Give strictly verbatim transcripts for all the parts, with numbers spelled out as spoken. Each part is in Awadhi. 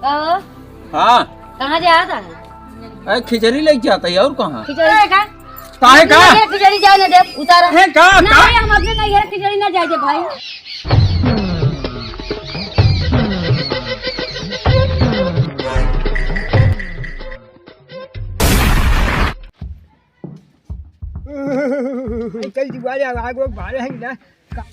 कहो। हाँ। कहाँ जात है? अरे, खिचड़ी लेके जात है, और कहाँ? खिचड़ी का? काहे का? नहीं, खिचड़ी जाए ना दे, उतारा। है का? नहीं, का? हम अपने नैहर खिचड़ी ना जाए दे भाई। अंकल जी वाले आवाज वो बारे हैं ना। का-,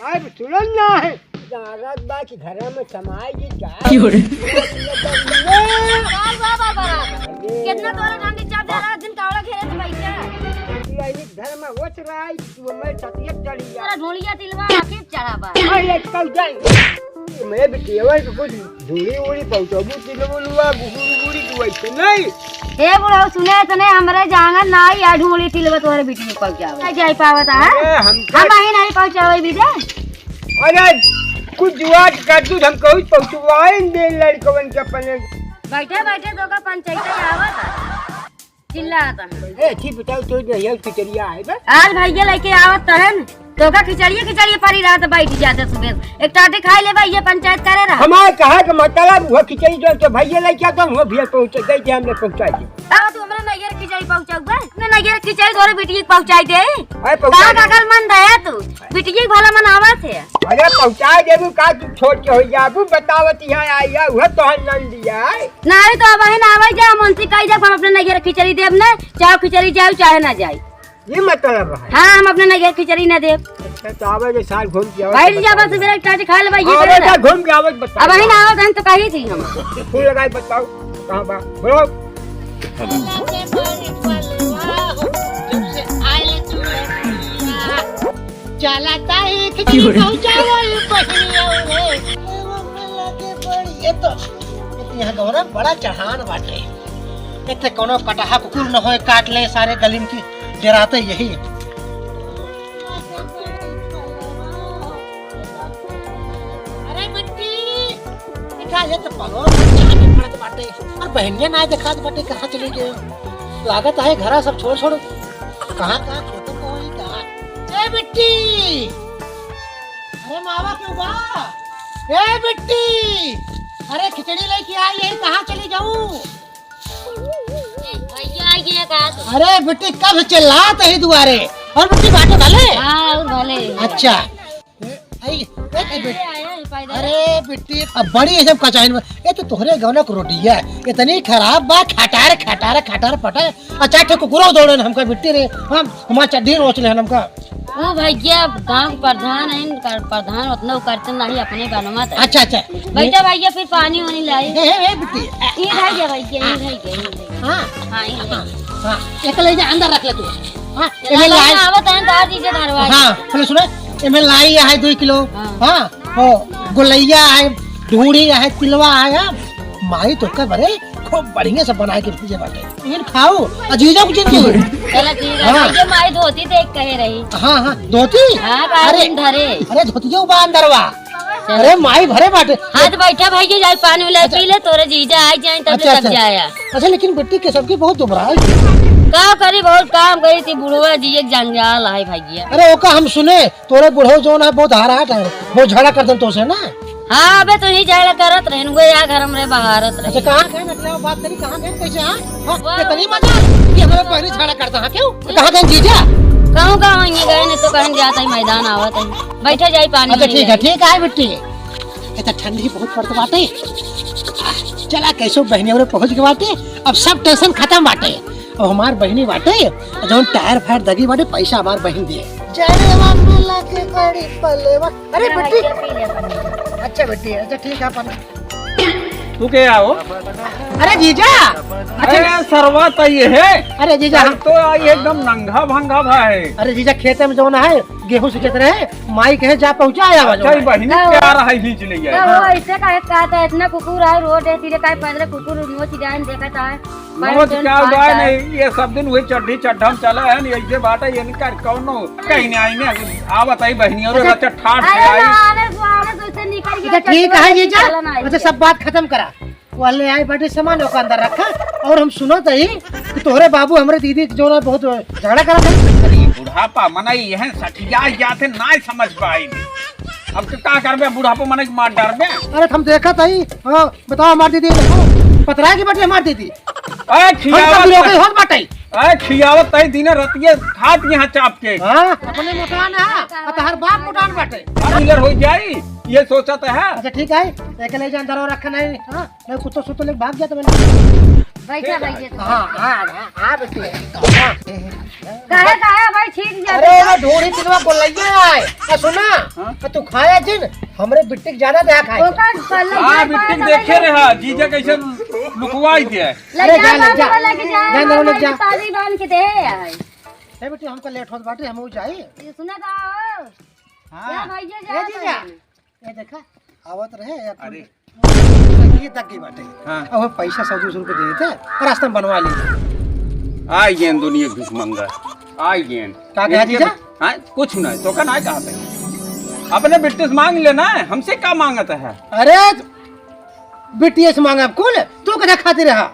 अब सुनल ना है। लागत बा कि घर में समाई जी का। क्यों रे? बाल बा, बाल बा। कितना तोरा गांधी चाप जा रहा, दिन कावड़ा घेरे तो पैसा। ये घर में होत रहा है, वो मैं सतियत डली है। तोरा ढोलिया तिलवा आखिर चढ़ा बा। अरे, कल जाए। मैं भी देवर को कुछ धूड़ी उड़ी पहुंचाबू, तिलवा लुआ, गुहुर गुड़ी की वैसे नहीं। ए बुढ़ऊ, सुने तने हमरे जांगर नाई आ ढूंढी तिलवा तोहरे बिटिया पहुंचावे। नहीं जाई पावत है? अरे, हम तो हम ही नहीं पहुंचावे बिटिया। अरे, कुछ जुआज कर दू, हम कहूँ पहुंचवाए दे लड़कवन के अपने। बैठे बैठे तो का पंचायत आवत है। चिल्लात है। ए, ठीक बताओ, तो जो है खिचड़िया है बस। आज भैया लेके आवत तहन। तोका खिचड़िए खिचड़िए परी रहत, बैठ जाते सुबह। एक टाटी खाई लेबा, ये पंचायत करे रहा। हमार कहा के मतलब, वो खिचड़ी जो तो भैया लेके आता, वो भैया पहुँचे, दे दे, हमने पहुँचा दे। अब तू हमरे नैहर खिचड़ी पहुँचाऊ बे? अपने नैहर खिचड़ी तोरे बिटिया के पहुँचाई दे। अरे, पहुँचा कहाँ दे। का अकलमंद है तू? बिटिया के भला मनावत है। अरे, पहुँचा देबू का, तू छोड़ के हो जाबू, बतावत यहाँ आई है, वो तोहर नंदिया है। नहीं तो अबहिन आवै जा, मुंशी कही जा, हम अपने नैहर खिचड़ी देब ना, चाहे खिचड़ी जाए, चाहे ना जाए। ये मतलब है? हाँ, हम अपने नैहर खिचड़ी ना देब। अच्छा, तो आवे जे साल घूम के आवे, बैठ जा, बस मेरा एक टाटी खा ले भाई, ये आवे करे ना। जा, घूम के आवे, बताओ। अबहिन आवत हन तो कही थी हम। फोन लगाए, बताओ, कहाँ बा? बोलो। चलता है खिचड़ी पहुंचावल बहिनिया रे। ये तो, ये तो यहाँ गौरव बड़ा चढ़ान बाटे। इतने कोनो कटहा कुकुर न होए, काट ले सारे गलिम की, डराते यही। अरे बिट्टी, बेटा, ये तो पलवा में पड़त बाटे। और बहनिया ना देखात बाटे, कहाँ चली गई? लागत है घरा सब छोड़ छोड़ कहाँ कहाँ खेतों को होई का। ए बिट्टी, अरे मावा क्यों बा? ए बिट्टी, अरे खिचड़ी लेके आई है, कहाँ चली जाऊँ? भैया, ये का तो? अरे बिट्टी, कब से चिल्लात ही दुआरे? और बिट्टी बाटे भले? हाँ, और भले। अच्छा। ए, आई, ए, ए, बिट-, आया है पैदल। अरे बिट्टी, अब बड़ी एकदम कचाइन में। ये तो तोहरे गौना को रोटिया है। इतनी खराब बा, खटार, खटार, खटार, पटार। अच्छा, ठे कुकुरो दौड़े न हमका बिट्टी रे। हम, हमार चड्डी रोच ले हमका। ओ भैया, गांव के प्रधान हैं, कर-, प्रधान उतना करते नहीं, अपने बनवा दे। अच्छा, अच्छा। बैठा भैया, फिर पानी वानी लाई। ए, ए, ए, बिट्टी। ई भाई गया, भाई गया, ई भाई गया, ई भाई गया। हाँ। हाँ, ई भाई हाँ, गया। हाँ, एक ले जा, अंदर रख ले तू। हाँ, चला एमे भाई, लाई। आवत हैं, दादी जी धरवा। हाँ, पहले सुनो, एमे लाई है दुई किलो। हाँ। हाँ, ओ, गुलैया है, ढूढ़ी है, तिलवा है, हाँ। माई तो का बरे, खूब बढ़िया से बनाए के दीजिए बाटे। इहन खाओ, आ जीजा को जिन दो। चला ठीक है, हाँ। ये माई धोती देख कहे रही। हाँ, हाँ, धोती? हाँ, का अरे, दिन धरे। अरे, धोतियो बा अंदरवा। चला। अरे, माई भरे बाटे। आज बैठा भाई, ये जाए पानी उलाई अच्छा। पी ले, तोरे जीजा आ जाए, तब अच्छा, तब अच्छा। जाया। अच्छा, लेकिन बिट्टी के सबके बहुत दुबरा है। का करी, बहुत काम करी थी, बुढ़वा जी एक जंजाल है भैया। अरे, ओका हम सुने, तोरे बुढ़ऊ जौन है, बहुत हराट है, बहुत झगड़ा करतन तोसे ना। हाँ, अबे तो ही झगड़ा करत रहेन, वो या घर में रहे, बहारत रहे। अच्छा, कहाँ गए? मतलब, बात करी, कहाँ गए? कैसे, हाँ? हाँ, वाह। कितनी मजा कि हमारे बहनी झगड़ा करता है, क्यों? कहाँ गए जीजा? कहूँ, कहूँ, ये गए, नहीं तो कहीं जाता ही मैदान आवत है। बैठे जाई पानी अच्छा, में ठीक है, जाई। ठीक है, बिट्टी। ये तो ठंडी बहुत पड़त बाटे। चला, कैसो बहनी और पहुँच गए बाटे, अब सब tension खत्म बाटे। अब हमार बहिनी बाटे, जौन टायर फायर दगी बाटे, पैसा हमार बहिन दिए। जड़वा में लगे बड़ी पलेवा। अरे बेटी। अच्छा बेटी, अच्छा ठीक है अपन। तू के आओ? अरे जीजा। अच्छा। अरे सरवा तो ये है। अरे जीजा, हम तो आई एकदम नंगा भंगा भाई। अरे जीजा, खेते में जौन है, गेहूं सींचत रहे, माई कहे जा पहुंचा आवा अच्छा, जौन है। बहिनी का प्यार है, खींच ले जाए। का हो, ऐसे काहे कहता है? इतना कुकुर है, रोड है, सीधे काहे पैदल कुकुर नोच जाए, देखता है। नोच का उदाय नहीं, ये सब दिन वही चड्ढी चड्ढा में चला है, नहीं ऐसे बात है, ये नहीं कर कौनो कहीं नहीं आई ने, आवत आई बहिनी और अच्छा, अच्छा, ठाठ से अरे आई। ना, आने से, आने से उससे निकल गया, अच्छा, ठीक है, ये जा। चला ना, अच्छा, ऐसे। सब बात खत्म करा। वो ले आई बाटे सामान, ओका अंदर रखा। और हम सुनत हई कि तोहरे बाबू हमरे दीदी के जोन बहुत झगड़ा करत है। अरे बुढ़ापा मनई यहन सठिया जात है, ना समझ पाई। अब तो का करबे, बुढ़ापो मने के मार डारबे। अरे, हम देखत हई। हाँ, बताओ, हमार दीदी पतरा के बटे हमार दीदी। ए, हम सब खियावत लोग होत बाटे। ए, खियावत तई दिने रतिये खात यहाँ चाप के। हाँ, अपने मोटान है, आ तहार बाप मोटान बाटे। अरे, मिलर हो जाई, ये सोचत है। अच्छा, ठीक है, एक ले जा अंदर और रख नहीं, हाँ, नहीं, कुत्ता सुत्ता लेके भाग जाता मैंने। बैठा, बैठा। हाँ, हाँ, हाँ, हाँ, बेटी। हाँ। काहे, काहे भाई छीट जाते अरे, हो? ना ढोरी तिलवा बोलैया आए। आ, सुना? हाँ? आ, तू खाया जिन, हमरे बिट्टी के ज्यादा दया खाए। ओकर पल्ला हाँ, भाई बिट्टी के पास देखे रहे, हाँ, जीजा कैसे लुकवाई दिया है। ले अरे, जा, जा, ले बाबू, जा। ले के जा, जा, ले, ले जा। ताली बांध के दे आए। ए बेटी, हमका लेट होत बाटे, हम जाई। ये सुना था। हाँ। क्या भाई, ये ए जा जीजा, भाई। ये देखा, आवत रहे, या अरे। ये दग गई बाटे। हाँ। अब हम पैसा सौ दो सौ रुपये दे देते, रास्ता में बनवा ली। आई गेन दुनिया भिखमंगा, आई गेन। का कहा इनके जीजा? हाँ, कुछ नहीं, तो का नहीं कहा था। अपने बिट्टी से मांग लेना है, हमसे का मांगत है? अरे, बिट्टी से मांगा अब कौन? तू कदा खाती रहा?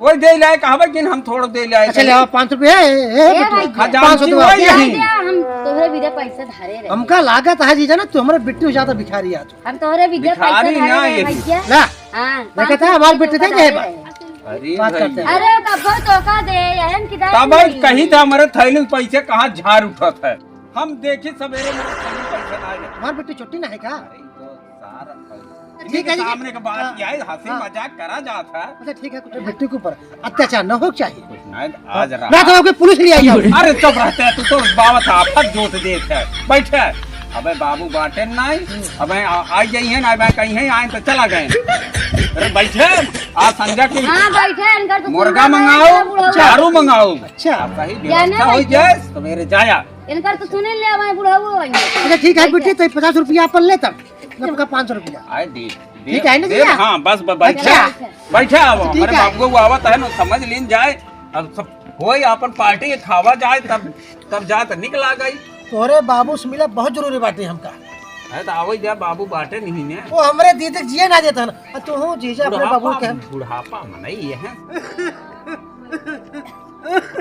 वही दे लाए, कहा भाई, जिन हम थोड़ा दे लाए अच्छा, कहीं। ले आओ, पाँच रुपया, ए, ए, ए, बिट्टी। भाई, हाँ, जान पाँच सौ की दो। वही यही। हम तोहरे बिना पैसा धरे रहे। हमका लागत है जीजा ना, तू हमारे बिट्टी से ज्यादा भिखारी है तू। हम तोहरे बिना पैसा भिखारी धरे ना रहे, ये। भैया। ला। हाँ, देखा पाँच था, सौ हमार रुपया बिट्टी दे तोहरे दे बा। रहे। अरे बात भाई। करते हैं। अरे, कब तो का दे, यहन की दाई तब नहीं। कही था, हमारे थैली में पैसे कहाँ झार उठत है। हम देखी सवेरे में थैली पैसे ना आए। हमार बिट्टी छुट्टी ना है का? अरे, तो सारा ठीक है इनके जी। सामने के बात हाँ, किया है, हंसी हाँ। मजाक करा जात है। अच्छा, ठीक है, कुछ बिट्टी के ऊपर अत्याचार न हो चाहिए। कुछ ना, आज रहा। ना तो ओके पुलिस ले आई जाओ। अरे चुप रहते हैं, तू तो बावत आफत जोत देत है। बैठे। अबे बाबू बाटे नहीं, अबे आ, आ गई है ना, अबे कहीं है, आए तो चला गए। अरे बैठे, आज संजय की हाँ, बैठे, इनकर तो मुर्गा सुनना मंगाओ, है, बुढ़ऊ। झाड़ू मंगाओ। अच्छा। अब सही जाने व्यवस्था हो बैठे। जाए, सवेरे जाया। इनकर तो सुने ले, हमारे बुढ़ऊ हो गए। अच्छा, ठीक है, बिट्टी, तो पचास रुपया अपन ले तब। सबका पाँच सौ रुपया। आए दे, दे, ठीक है ना दे, भैया? हाँ, बस, ब-, बैठा, अच्छा। बैठा, अब ठीक हमारे है। बाबू को आवत है ना, समझ लीन जाए। अब सब कोई अपन पार्टी के खावा जाए, तब, तब जाए तो निकला गई। तोरे बाबू से मिला बहुत जरूरी बाटे हमका। है तो आवई दे, बाबू बाटे नहीं ने। वो हमरे दीदी के जिए ना देता ना। आ तू हो जीजा अपने बुढ़ापा, बाबू के। बुढ़ापा में नहीं ये है।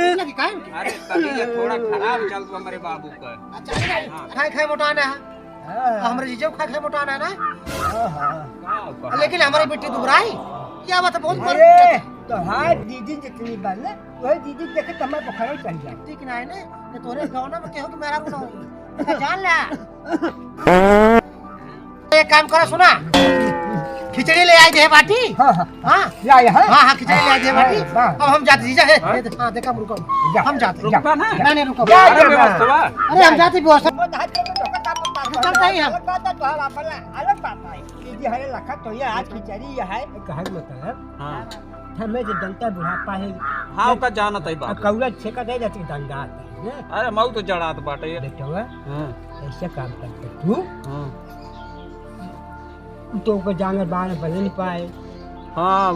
ये भी काहे? अरे, तबीयत थोड़ा खराब चल तो हमारे बाबू का। अच्छा, खाए, हाँ। खाए, खाए मोटाना है। हाँ। हमरे जीजा खाए, खाए मोटाना है ना? हाँ, हाँ। का, का, लेकिन हमारी का, बिट्टी का। दुबराई, क्या बात है, बहुत अरे, बड़ी। तो हाँ, दीदी जितनी बन, वही दीदी देखे तो हमारे बुखार चढ़ जाए। ठीक ना है ना? ये तोरे गाँव में केहू के मेहरारू ना होई। तो जान ले। एक काम करो, सुना, खिचड़ी ले आई दे बाटी। हाँ, हाँ। हाँ? ले आई, हाँ? हाँ, हाँ, खिचड़ी ले आई दे बाटी। हाँ, हाँ। अब हम जाते, जीजा, हे, हाँ? हे, हाँ, देखा, रुको। जा। हम जाते, रुकता जा। ना? नहीं, नहीं, रुको। जा, अरे, जा, व्यवस्था। अरे, हम जाते, व्यवस्था। वो तो हाथ में धोखा का पत्ता निकलता ही हम। अलग बात है, अलग बात है। ये जी हरे लखा तो ये आज खिचड़ी ये है। कहा मतलब? हाँ। हमें जो जनता बुढ़ापा है, हाँ, ओका जानत है बाबू। कौआ छेका दे जाती डंडा आता है ना। अरे, मऊ तो जड़ात बाटे ये। बेटवा, हाँ। ऐसे काम करते तू। हाँ। तो ओकर जांगर बार बने नहीं पाए। हाँ,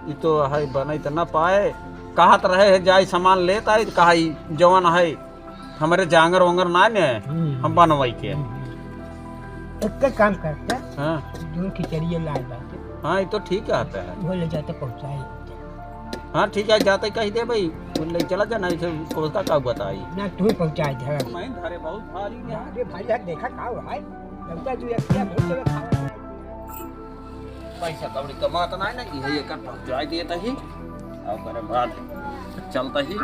ई तो है, बने तो ना पाए। कहत रहे है, जाई सामान लेत आई, तो कहा, "ई जवन है, हमरे जांगर वांगर ना ने, हम्म। हम बनवाई के।" हम्म। एक काम करते, हाँ। जो खिचड़िया लाए बाटे। हाँ, ई तो ठीक कहते हैं। वो ले जाते पहुँचाए। हाँ, ठीक है, जाते कही दे भाई, वो ले चला जाना, इसे कोलका का बताई। ना, तू ही पहुँचाए दे। मैं धरे बहुत भारी है। अरे भाई, यार, देखा का हुआ है? लगता है, तू एक किया बहुत जगह खावा है। पैसा कौड़ी कमात ना है ना, यही एक पहुँचाए देता ही। और ओकरे बाद चलता ही।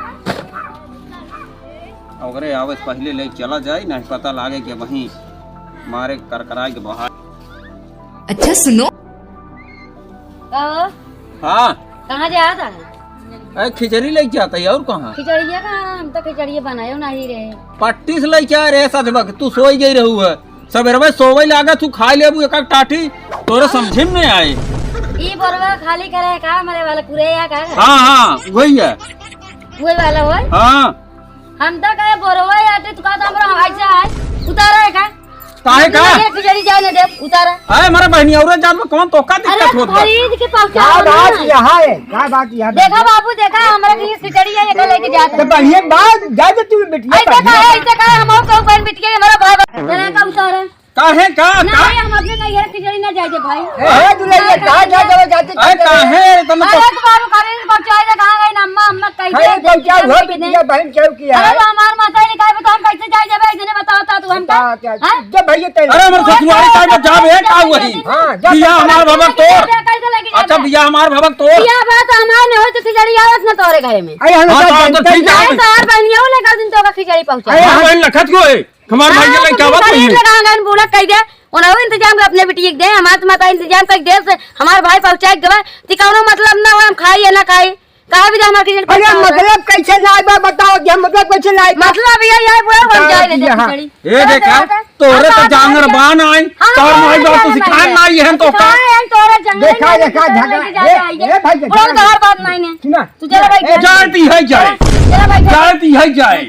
ओकरे आवे से पहले ले चला जाए, नहीं पता लागे कि वहीं मारे करकराए के बाहर। अच्छा सुनो। का हो? हाँ। कहाँ जात है? अरे खिचड़ी लेके जाता है, और कहाँ? खिचड़िया कहाँ? हम तो खिचड़िया बनायो नहीं रहे। पट्टी से लेके आए रहे सजबक, तू सोई गई रहू है। सबेरवे सोवई लागा, तू खाई लेबू एक एक टाटी, तोरे समझे में नहीं आए। ई बोरवा खाली करे है का, मरे वाला पूरे या का? हाँ, हाँ, वही है। वही वाला होय? हाँ। हम तो कहे बोरवा आटे, तू का तो हमरो हवाई से आए, उतारा है का? काहे का? ये खिचड़ी जाए ना दे, उतारा। अरे हमारे बहनी औरत जात में कौन तोका अरे दिक्कत होत बा? खरीद के पहुंचा का दो बात ना। यह है? का बात यह है? देखा बाबू, देखा, हमरा के खिचड़ी है, एका लेके जात तो है। बढ़िया बात, जा दे तू बिटिया ऐसे पढ़ने। का है, ऐसे का है, हम और कहूँ बहन बिटिया, हमारा भाई बहन, तेरा का उतारा? काहे का, का? नहीं, हम अपने नैहर खिचड़ी ना जाए दे भाई। ए, हे दुलहिया, कहाँ जा देवे जाती अरे, काहे? अरे, तुम तो अरे, तुम्हारे घर में पहुँचाए दे, कहाँ गई ना अम्मा, अम्मा कही अरे, दे, पहुँचाओ, दे, हो दे, दे। बिटिया, बहन, क्या किया अरे, है? तो हमार माता ही निकाल, तो हम कैसे जाए देवे, इतने बताओ, ता तू हमका? बता, क्या? हाँ? जब भैया तेरे अरे, हमारे ससुराल का जब जावे, का वही? हाँ, जब बिया हमार भवा तोर। कैसे लेके जाए अच्छा, दे? बिया हमार भवा तोर। बिया बात हमार नहीं हो, तो खिचड़ी आवत ना तोरे घरे में। अरे, हम हाँ, तो तो, तो जानते ठीक है। नहीं, तो और बहनियों लगा दिन तो का खिचड़ी पहुँचा। अरे, हाँ, हम बहन लखत को है। हमार भाई के हाँ, लइका तो बा खरीद कोई। लगा आंगन बूढ़ा कह दे, उन्हें इंतजाम कर अपने बिटिया के दे, हमार तो माता इंतजाम कर दे से हमार भाई पहुँचाए के गवा, ती कौनो मतलब ना हो, हम खाई या ना खाई, कहा भी दे हमार खिचड़ी अरे पहुँचाओ। मतलब कैसे ना आइबा बताओ कि हम मतलब कैसे ना आइबा? मतलब ये, ये बूढ़ा बन बताओ जाए कि ले दे यहाँ। खिचड़ी। ए चलो, देखा, चलो, चलो। तोरे हम तो बात जांगर नहीं बान आई, हम तोर बात माई बाप तो नहीं सिखान माने। ना आई है तो का? सिखाए हैं तोरे जंगल देखा, में देखा, निकल झगड़ा। के जा ए, जाइए। ए भाई, बूढ़ा झगड़ा। तो हर बात नहीं है। सुना। तू चला बैठ ए, जा। जाए ती है जाए। चला बैठ जा। जाए ती है जाए।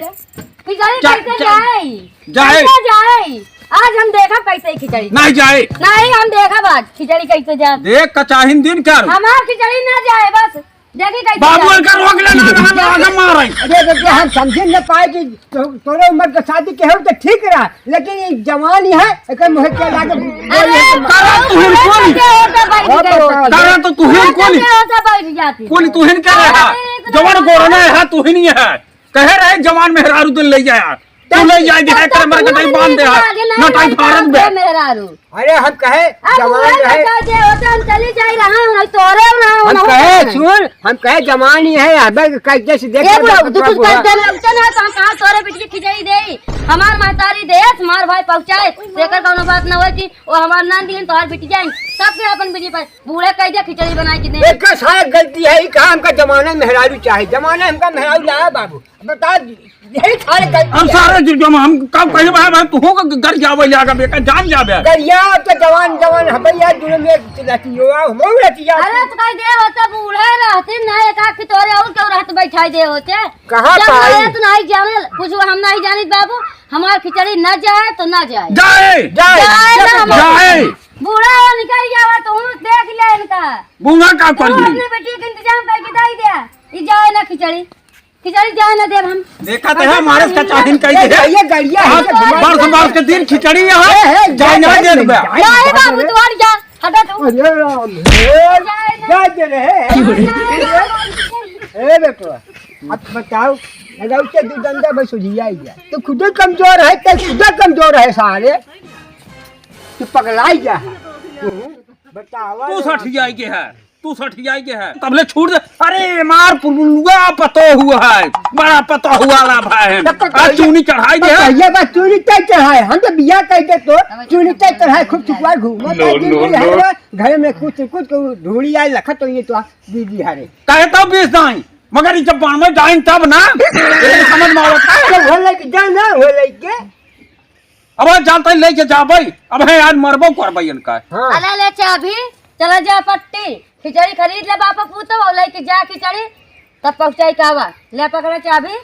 खिचड़ी जा, कैसे जा, जाए? जाए। कैसे जाए? आज हम देखा कैसे खिचड़ी। नहीं जाए। नहीं, हम देखा आज खिचड़ी कैसे जाए। देख कचाहिन दिन क्या रू? हमार खिचड़ी ना जाए बस। देखी कैसे बाबू जाए। इनका रोक लेना, ना, ना, ना, ना मारे। अरे बेटे, हम समझे न पाए कि तो, तोरे उम्र के शादी के हो तो ठीक रहा, लेकिन ये जवान ही है, एकर मुँह के लागे अरे, करा तू हिन कोनी। कैसे होता भाई, और कैसे तो होता? करा तो तू हिन कोनी। कैसे होता भाई जाती? कोनी तू हिन क्या रहा? अरे, इतना जवान कोरोना है, तू हिन ही है। कहे रहे जवान मेहरारू दिन ले जाया। तू ले जाए दे, तो एकरे मर के तू नहीं बांध दे, आगे ना ना टाइम नहीं फारत बे। मेहरारू। अरे हम कहे अब जवान वही रहे। बता दे, होते हम चली जाई रहा हूँ, नहीं तोरे रहा हूँ, हम ना कहे होते। सुन, हम कहे जवान ही है, अब कैसे से देख ए ले बुढ़ऊ, बाबू, तू कुछ बाबू, कर दे लगते ना, तो हम कहाँ तोरे बिटिया खिचड़ी दे, हमार महतारी दे, हमार भाई पहुँचाए, तो एकर कौनो बात ना होए कि वो हमार नान दिहन, तोहार बिटिया आई, सबके अपन बिटिया पर बूढ़े कह दे खिचड़ी बनाए के दे। एकर सारा गलती है, ई काम का जमाना मेहरारू चाहे, जमाना हमका मेहरारू लाया बाबू, बता दी। यही सारे गलती हम है। सारे जो, जो हम कब कहे भाई, भाई, तू हो ग-, घर जावे जागा बेटा, जान जाबे। गरिया तो जवान, जवान है भैया, दुनो में रहती हो, हम रहती है। अरे, तो कह दे होते, बूढ़े रहते ना, एक आँख तोरे और क्यों रहत बैठाई दे होते? कहाँ जब पाई? आए तो नहीं जाने, कुछ हम नहीं जानित बाबू, हमार खिचड़ी ना जाए तो ना जाए। जाए। जाए। जाए ना हम। जाए। बूढ़ा हो निकल जावा तो हूँ देख ले इनका। बूढ़ा का तू करी? अपने बेटी के इंतजाम करके दे दे, ई जाए ना खिचड़ी। खिचड़ी जाए ना देब हम। देखा तो है, मारस का चाहिन कही दे। ये गड़िया है, आप ये घुमा बरस दे। बरस के दिन खिचड़ी यहाँ ए, ए, जाए ना जाए दे ना। बे। जाए बाबू, तू हट जा, हटा तू। अरे राम, ए, जाए ना। जा दे रहे। ए बेटवा, अब बताओ, अगर उसे दू डंडा बस उधिया ही जाए, तो खुदे कमजोर है, तो खुदे कमजोर है सारे, तू पगलाई जा है। बतावा तू ना। सठियाई के है। तू सठियाई के है, तबले छूट दे। अरे मार पुलुआ पतो हुआ है, बड़ा पतो हुआ ला भाई है। तब तो आज कहिए, चूनी चढ़ाई तब दे। कहिए बस चूनी तय चढ़ाए, हम तो बिया कह दे तो चूनी तय चढ़ाए, खूब चुकवा घूमो, no, no, no। घर में कुछ, कुछ को ढूंढी आए लखत तो ये तो दीदी हरे। कहे तो बीस दाई, मगर ये जब बाण में डाइन तब ना, ये समझ में आवता है। तो हो लेके जा ना, हो लेके। अब जानते लेके जाबे, अब है आज मरबो करबे इनका। हाँ। अला ले चाभी, चला जा पट्टी, खिचड़ी खरीद ले बापा पूतो, और लेके जा खिचड़ी, तब पहुँचाई कावा। ले पकड़ा चाभी।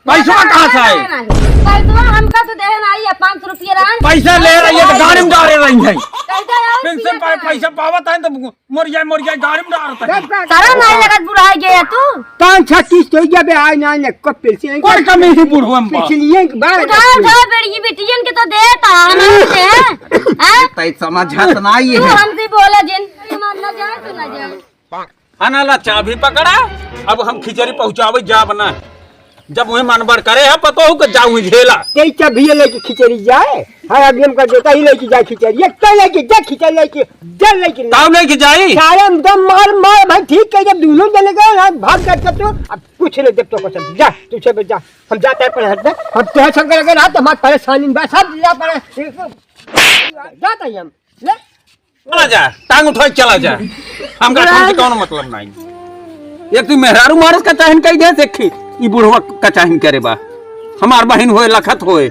पैसवा कहाँ से आए? पैसवा हमका तो देहे ना आई है, पाँच सौ रुपया रहन। पैसा ले रही है तो गाड़ी में डाले रही है। कैसे आओ? पेंशन पा-, पैसा पावत है तो मर जाए, मर जाए, गाड़ी में डालता है। सारा नहीं लगत बुढ़ाई गया तू। पाँच छह किस्त हो गया बे, आए ना, ना, कब पेंशन? कौन कमी थी बुढ़वा में? पिछलिए के बाद। उठा, उठा, बेड़िए बिटियन के तो देता, हम से, हैं? तै समझत नहीं तू है। हमसे बोला जिन, ये मान ना जाए, तो ना जाए। अनला चाभी पकड़ा, अब हम खिचड़ी पहुँचावे जाब ना। जब वही मनबड़ करे है, पतो हो के जाऊँ झेला। तेई चाभी लेके खिचड़ी जाए, हाँ, अभी हमका देता ही लेके जाए खिचड़ी, ये तो लेके जा खिचड़ी लेके, जा लेके। काऊ लेके जाई? सारे हम दम मार, मार भाई, ठीक है, जब दोनों जने गए ना, भाग जाते तो, अब कुछ नहीं देते को सब, जा, तू से जा, हम जाते हैं पढ़े हट, हम तो शंकर अगर आप तो हमारे परेशानी बस, सब जा पढ़े, जाता ही हम, ले। चला जा, टांग उठा के चला जा। हमका बुढ़ा। तुमसे कौनो मतलब नहीं। एक तू मेहरारू मारस का चाहन कही दे, देखी, ई बुढ़वा का चाहन करे बा। हमार बहिन होए, लखत होए।